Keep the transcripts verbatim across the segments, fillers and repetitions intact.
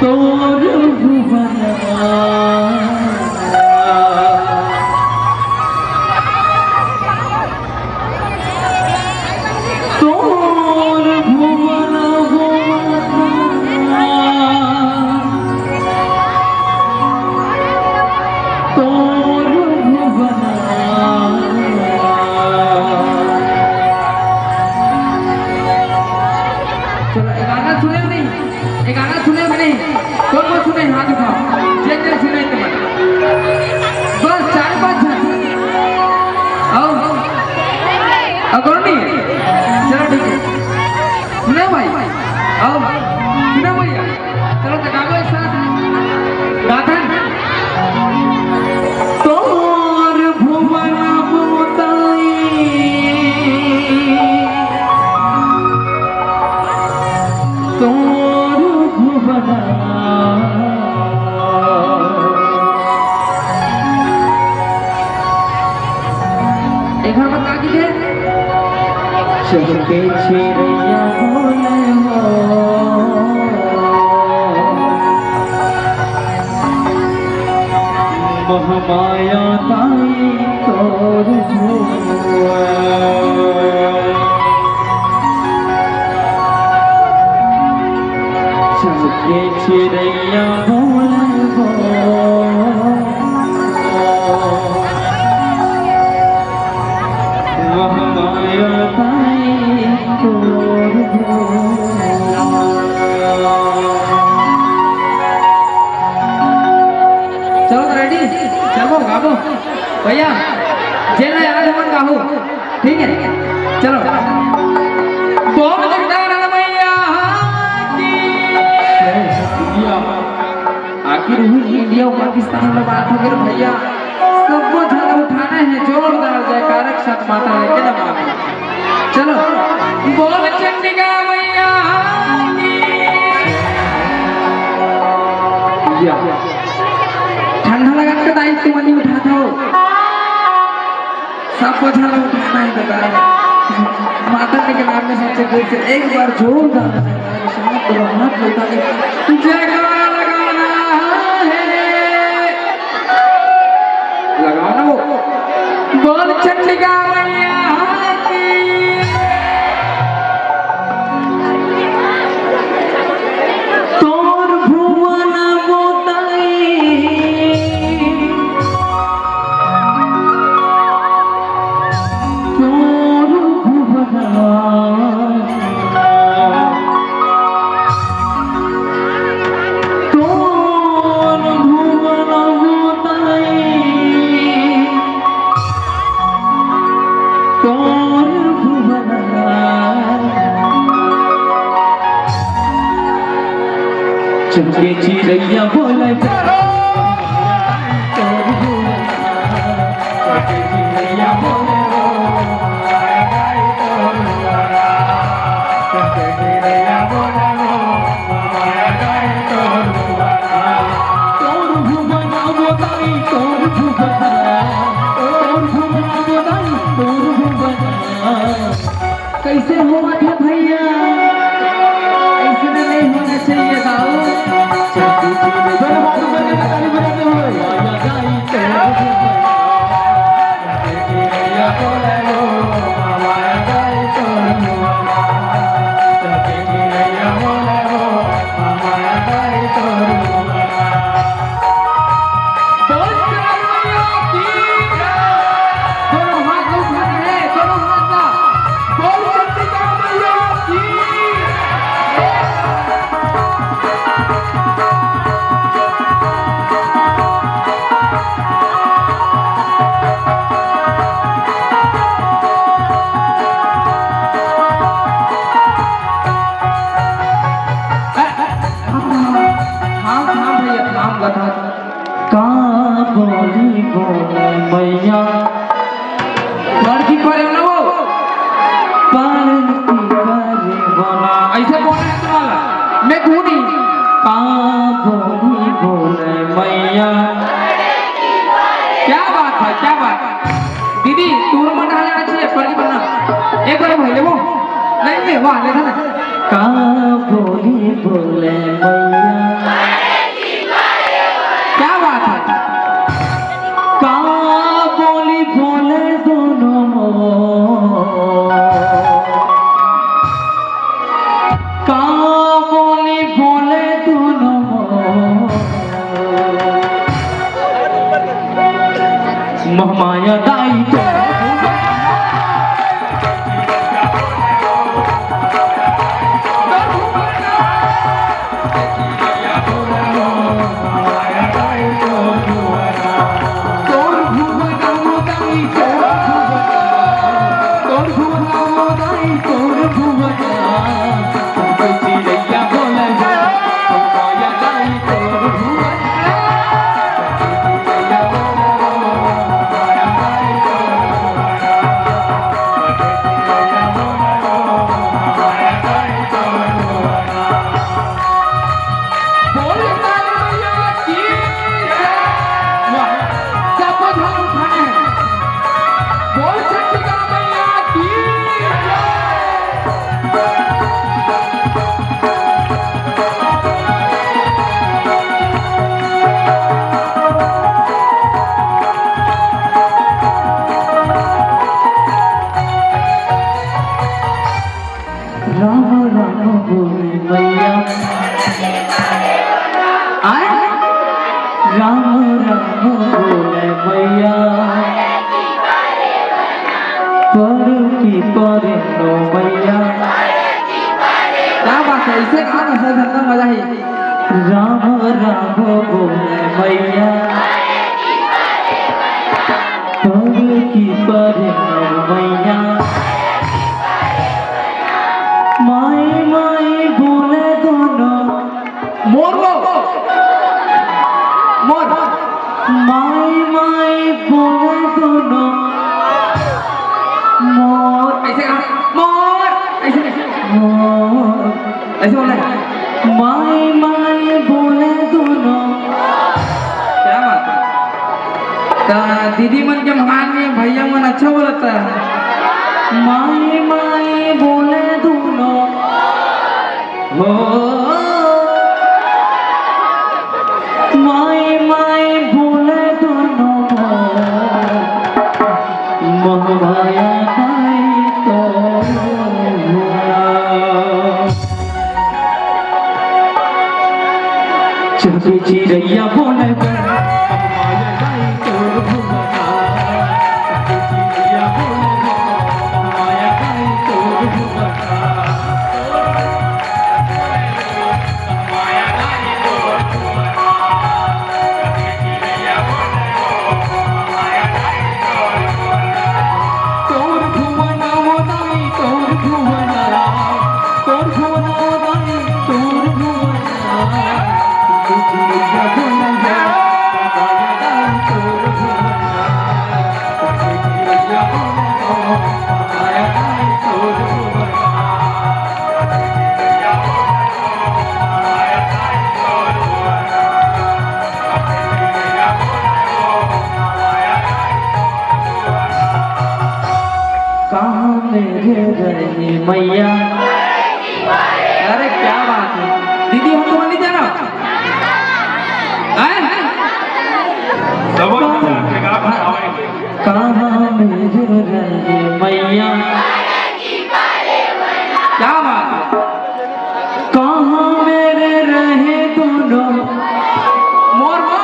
तोर भुवनवा, तोर भुवनवा, तोर भुवनवा। चलो, ये गाना सुने नहीं? ये गाना सुने कि नहीं? कौन कौन सुने, हाथ उठाओ। जे जे सुने के मन। बस चार पांच झन। आओ। अब कौन नहीं? चलो ठीक है। सुने भाई। आओ। सुने भैया। चलो तो गाओ एक साथ। गाथन। तोर भुवन मोताई। तोर भुवना। एक बार बता दीजिए। चहके चिरैया बोले हो। महमाया ताई तोर झुआ। चहके चिरैया बोले हो। महमाया ताई तोर झुआ। चलो तो रेडी, चलो गाबो भैया, जेला याद हमन गाहू, ठीक है, चलो। बोल जगदानंद मैया की। आखिर हुई इंडिया और पाकिस्तान में बात हो गई भैया, सबको झंडा उठाना है, जोरदार जयकारा के साथ माता रानी के नाम पे। चलो, बोल चंडिका मैया की। या। ठंडा लगा के दाई तुम नहीं उठाता हो। सब बोझा ला उठाना है दादा। माता के नाम में सबसे जोर से एक बार जोरदार जयकारा, शांत रहो, हाथ उठा के जयकारा लगाना है। लगाओ ना वो। बोल चंडिका मैया की। तोर भुवन मोताई, तोर भुवन, तोर भुवन मोताई। तोर भुवन चुपके चिरैया बोले तोर भुवन, चुपके चिरैया बोले तोर भुवन। तोर भुवन मोताई, तोर भुवन, तोर भुवन मोताई, तोर भुवन। कैसे होवत हे भैया? ऐसे नहीं होना चाहिए बाबू। चलो, बाबू, ताली बजाते हुए। बोल चंडिका मैया की। दोनों हाथ उठाना है, दोनों हाथ। बोल चंडिका मैया की। थाम, थाम भैया, थाम, बता। का बोली बोले मैया। पढ़ती पढ़े ना वो। पढ़ती पढ़े बोला। ऐसे बोले तुम्हारा। मैं तू नहीं। का बोली बोले मैया। क्या बात है, क्या बात है। दीदी, तू मन हाल आना चाहिए, पढ़ती पढ़ना। एक बार भाई ले वो। नहीं, नहीं, वाह, ले ना। का बोली बोले मैया। माया दाई तो राम राम बोले मैया। आय? राम राम बोले मैया। पड़ो कि पड़े नो मैया। क्या बात है, इसे कहा ना, सर, धंधा मजा ही। राम राम बोले मैया। पड़ो कि पड़े नो मैया। माई माई बोले दोनों। मोर वो। मोर। माई माई बोले दोनों। मोर। ऐसे कहा। मोर। ऐसे। मोर। ऐसे बोला है। माई माई बोले दोनों। क्या बात है। त दीदी मन के मान में भैया मन अच्छा बोलता है। माई माई बोले दोनों। हो। माई माई बोले दोनों। महमाया दाई तो भोला। चुपके चिरैया बोले बोले, महमाया दाई तोर भोला। चुपके चिरैया बोले बोले, महमाया दाई तोर भोला। कहाँ मेरे रहे मैया। अरे क्या बात है दीदी, हम तो नहीं जाना। हैं? कहाँ मेरे रहे मैया। क्या बात है। कहाँ मेरे रहे दोनों। मोर, मोर,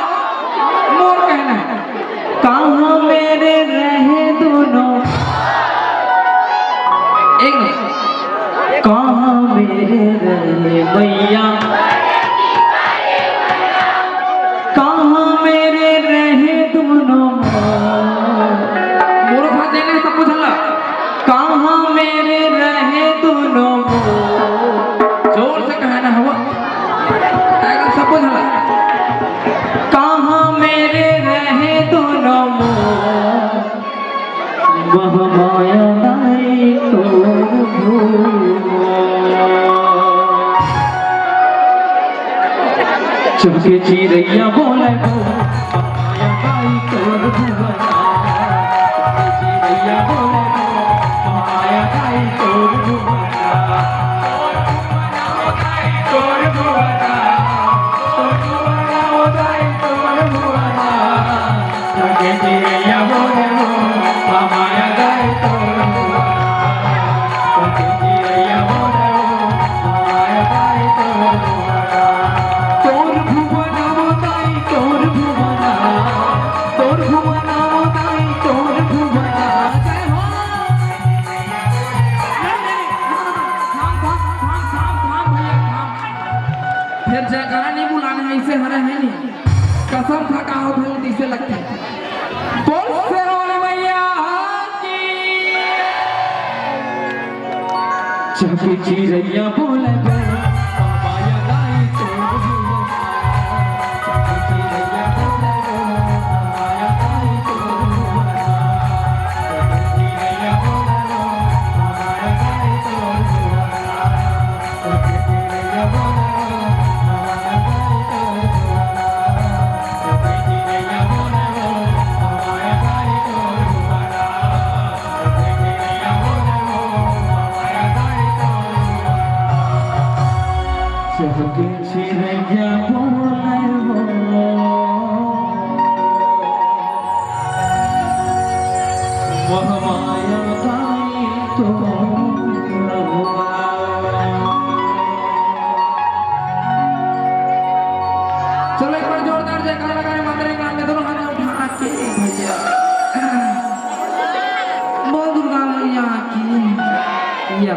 मोर कहना है। कहाँ मेरे रहे दोनों। एक मिनट। कहाँ मेरे रहे मैया। कहाँ मेरे रहे दोनों। मोरो साथ देंगे, सब कुछ हल्ला। कहाँ मेरे रहे दोनों। जोर से कहना हुआ। एकदम सब कुछ हल्ला। कहाँ मेरे रहे दोनों। महमाया दाई तोर भुआ। चुपके चिरैया बोले बोले, महमाया दाई तोर भुआ। चुपके चिरैया बोले बोले, महमाया दाई तोर भुआ। फेर जयकारा नहीं बुलाने, ऐसे हरे है नहीं। कसम खा का हो भेल, ऐसे लगते। बोल शेरा वाली मैया की। चहके चिरैया बोले बे, माया गाई तो। चहके चिरैया बोले बे, माया गाई तो। चहके चिरैया बोले बे, माया गाई तो। चलो, एक बार जोरदार जयकारा लगा रहे माता रानी के नाम में, दोनों हाथ उठा के भैया। बोल दुर्गा मैया की। या।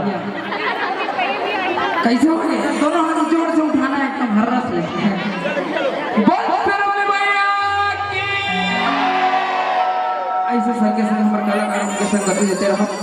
कैसे हो गए? दोनों हाथ जोर से उठाना है, एकदम हर्रा से। बोल शेरा वाली मैया की। ऐसे संगे संग हमारे कलाकारों के संगति देते रहो।